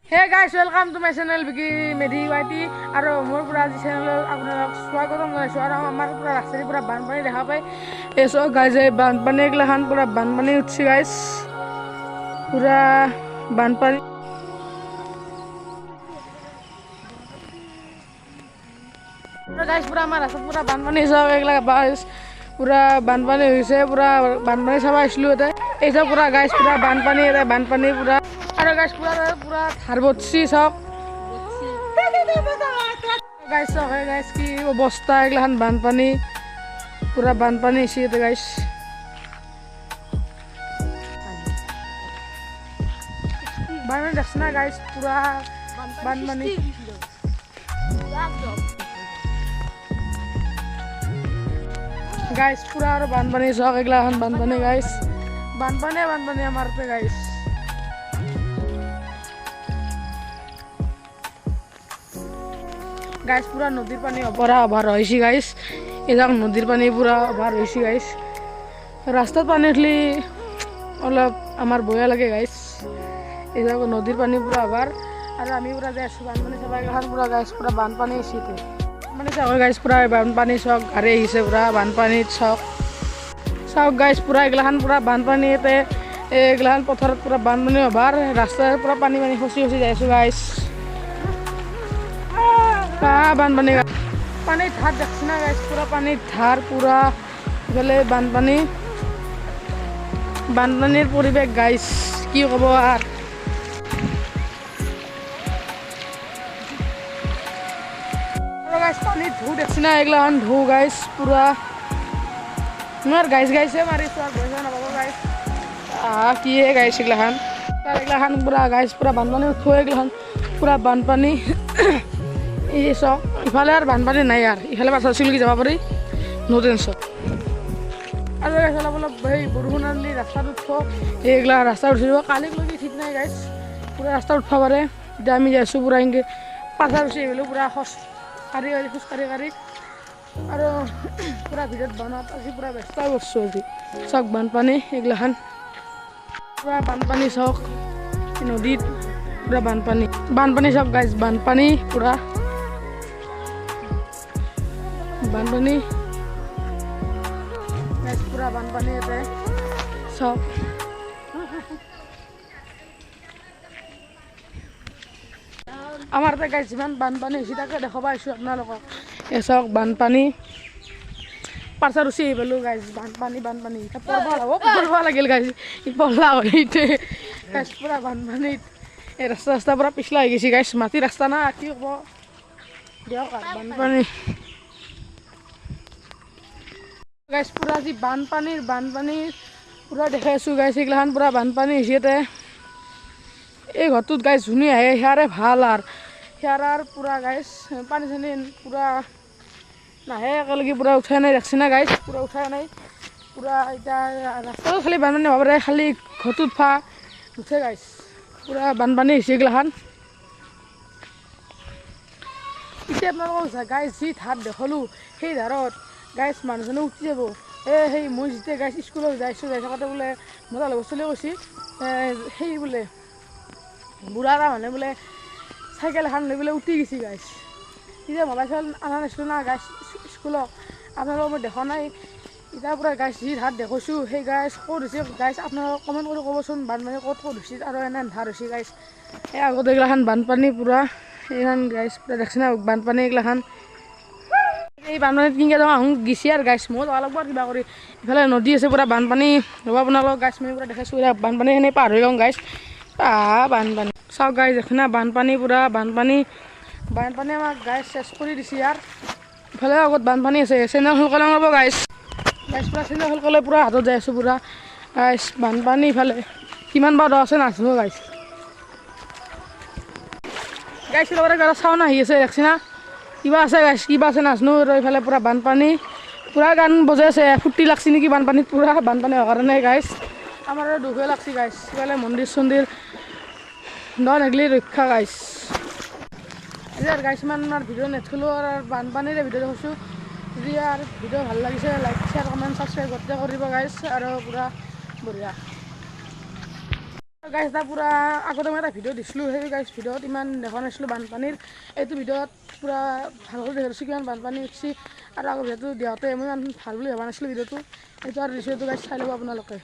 Hey guys, welcome to my channel Biki Medhi YT. আৰু মোৰ পুৰা আজি চেনেলত আপোনালোক স্বাগতম জনাইছোঁ। আৰু আমাৰ পুৰা ৰাস্তাৰে পুৰা বানপানী দেখা পায়। এই চব গাইজ, এই বানপানী এইগিলাখান পুৰা বানপানী উঠছে গাইজ, পুৰা বানপানী। গাইজ পুৰা আমাৰ ৰাস্তাত পুৰা বানপানী, চব এইগিলা গাইজ পুৰা বানপানী হৈছে, পুৰা বানপানী চাব আহিছিলোঁ ইয়াতে। এই চব পুৰা গাইজ পুৰা বানপানী, ইয়াতে বানপানী পুৰা। আৰু গাইজ পুৰা পুৰা ধাৰ বটছি চাওক গাইজ, চাওক গাইজ কি অৱস্থা এইগিলাখান বানপানী, পুৰা বানপানী হৈছে ইয়াতে গাইজ। বানপানী দেখছ না গাইজ, পুৰা বানপানী। গাইজ পুৰা আৰু বানপানী চাওক এইগিলাখান বানপানী গাইজ, বানপানী বানপানী আমাৰ গাইজ। গাইজ পুৰা নদীৰ পানী অপৰা অভাৰ হৈছে গাইজ, এইবিলাক নদীৰ পানী পুৰা অভাৰ হৈছে গাইজ। ৰাস্তাত পানী উঠলি অলপ আমাৰ বয়া লাগে গাইজ, এইবিলাক নদীৰ পানী পুৰা অভাৰ। আৰু আমি পুৰা যাই আছোঁ বানপানী চাব, এইগিলাখান পুৰা গাইজ পুৰা বানপানী হৈছে ইয়াতে। মানে চাওক গাইজ পুৰা বানপানী চাওক, গাড়ী আহিছে পুৰা বানপানীত চাওক। চাওক গাইজ পুৰা এইগিলাখান পুৰা বানপানী ইয়াতে, এইগিলাখান পথাৰত পুৰা বানপানী অভাৰ, ৰাস্তাৰ পুৰা পানী পানী খচি খচি যাই আছোঁ গাইজ। বানপানী পানীৰ ধাৰ দেখছি না গাইজ, পুৰা পানীৰ ধাৰ, পুৰা ইফালে বানপানী, বানপানীৰ পৰিৱেশ গাইজ কি ক'ব আৰু। গাইজ পানীৰ ঢৌ দেখছি না, এইগিলাখান ঢৌ গাইজ পুৰা। মই গাইজ গাইছে মাৰিছোঁ আৰু পইচা নাপাব গাইজ। আহা কিহে গাইজ এইগিলাখান, তাৰ এইগিলাখান পুৰা গাইজ পুৰা বানপানী উঠো, এইগিলাখান পুৰা বানপানী। এই চাওক ইফালে আৰু বানপানী নাই আৰু, ইফালে পাছত চিলকি যাব পাৰি, নো টেনশ্যন। আৰু গাইজ অলপ অলপ সেই বৰষুণ আনিলে ৰাস্তাত উঠব, এইগিলা ৰাস্তা উঠি যাব, কালিলৈকে ঠিক নাই গাইজ, পুৰা ৰাস্তা উঠব পাৰে। এতিয়া আমি যাই আছোঁ পুৰা এনেকৈ পাথাৰ উঠি আহিলোঁ, পুৰা খোজ কাঢ়ি কাঢ়ি খোজ কাঢ়ি কাঢ়ি আৰু পুৰা ভিডিঅ'ত বনাত আজি পুৰা ব্যস্ত কৰিছোঁ আজি। চাওক বানপানী এইগিলাখান পুৰা বানপানী চাওক, নদীত পুৰা বানপানী, বানপানী চাওক গাইজ, বানপানী পুৰা বানপানী গাইজ, পুৰা বানপানী ইয়াতে চাওক। আমাৰ ইয়াতে গাইজ যিমান বানপানী হৈছে তাকে দেখাব আহিছোঁ আপোনালোকক। এই চাওক বানপানী, পাৰ্চাৰ উচি আহি পালোঁ গাইজ, বানপানী বানপানী এতিয়া পৰব লাগব, পৰব লাগিল গাইজ, পৰলা হয় এতিয়া গাইজ পুৰা বানপানীত। এই ৰাস্তা ৰাস্তা পুৰা পিছলা হৈ গৈছে গাইজ, মাটিৰ ৰাস্তা না কি ক'ব দিয়ক আৰু বানপানী গাইজ। পুৰা আজি বানপানীৰ বানপানী পুৰা দেখাই আছোঁ গাইজ, এইগিলাখান পুৰা বানপানী হৈছে ইয়াতে। এই ঘৰটোত গাইজ যোনে আহে সেয়াৰে ভাল আৰু, সেয়াৰ আৰু পুৰা গাইজ পানী চানী পুৰা নাহে একেলগে, পুৰা উঠাই নাই দেখছি না গাইজ, পুৰা উঠাই নাই পুৰা। এতিয়া ৰাস্তাটো খালি বানপানী হ'ব পাৰে, খালি ঘৰটোত ফা নুঠে গাইজ, পুৰা বানপানী হৈছে এইগিলাখান। এতিয়া আপোনালোকক গাইজ যি ধাৰ দেখালোঁ সেই ধাৰত গাইজ মানুহজনে উঠি যাব। এই সেই মই যেতিয়া গাইজ স্কুলত যাইছোঁ, যাই থাকোঁতে বোলে মোৰ লগৰ ছোৱালীয়ে কৈছে সেই বোলে বুঢ়া এটা মানুহে বোলে চাইকেল এখন লৈ বোলে উঠি গৈছে গাইজ। তেতিয়া মোবাইল চোবাইল অনা নাছিলোঁ না গাইজ স্কুলক, আপোনালোকক মই দেখা নাই। এতিয়া পুৰা গাইজ যি ধাৰ দেখুৱাইছোঁ সেই গাইজ ক'ত হৈছে গাইজ আপোনালোকক কমেণ্ট কৰি ক'বচোন, বানপানী ক'ত ক'ত হৈছে আৰু এনে ধাৰ হৈছে গাইজ। এই আগতে এইগিলাখান বানপানী পুৰা এইখন গাইজ পুৰা দেখছি না বানপানী এইগিলাখান। এই বানপানীত কিনকে যাওঁ আহোঁ গিছি আৰু গাইজ, ময়ো যাব লাগিব আৰু কিবা কৰি। ইফালে নদী আছে পুৰা বানপানী ৰ'ব, আপোনালোকক গাইজ মই পুৰা দেখাইছোঁ, এতিয়া বানপানী সেনে পাৰ হৈ লওঁ গাইজ। বানপানী চাওক গাইজ দেখি না বানপানী পুৰা বানপানী, বানপানী আমাক গাইজ চেচ কৰি দিছে ইয়াৰ। ইফালে আগত বানপানী আছে, চেনেল সোনকালে ৰ'ব গাইজ, গাইজ পুৰা চেনেল সোনকালে পুৰা হাতত যাই আছোঁ পুৰা গাইজ। বানপানী ইফালে কিমান বা দ আছে নাজানো গাইজ। গাইজ লগতে কিবা চাউণ্ড আহি আছে দেখছি না, কিবা আছে গাইজ, কিবা আছে নাজানো। আৰু ইফালে পুৰা বানপানী, পুৰা গান বজাই আছে, ফূৰ্তি লাগছে নেকি বানপানীত, পুৰা বানপানী হোৱাৰ কাৰণে গাইজ আমাৰ দুখে লাগছে গাইজ। ইফালে মন্দিৰ চন্দিৰ নাগলি ৰক্ষা গাইজ। আজি আৰু গাইজ ইমান আৰু ভিডিঅ' নেথলোঁ আৰু বানপানীৰে ভিডিঅ' দেখাইছোঁ। যদি আৰু ভিডিঅ' ভাল লাগিছে লাইক শ্বেয়াৰ কমেণ্ট ছাবস্ক্ৰাইব গোটেই কৰিব গাইজ, আৰু পুৰা বঢ়িয়া। গাইজ, এটা পূৰা আগতে মই এটা ভিডিঅ' দিছিলোঁ, সেই গাইজ ভিডিঅ'ত ইমান দেখা নাছিলোঁ বানপানীৰ। এইটো ভিডিঅ'ত পূৰা ভালকৈ দেখিছোঁ কিমান বানপানী উঠছি। আৰু আগৰ ভিডিঅ'টো দিওঁতে মই ইমান ভাল বুলি ভবা নাছিলোঁ ভিডিঅ'টো। এইটো আৰু দিছোঁ, এইটো গাইজ চাই ল'ব আপোনালোকে।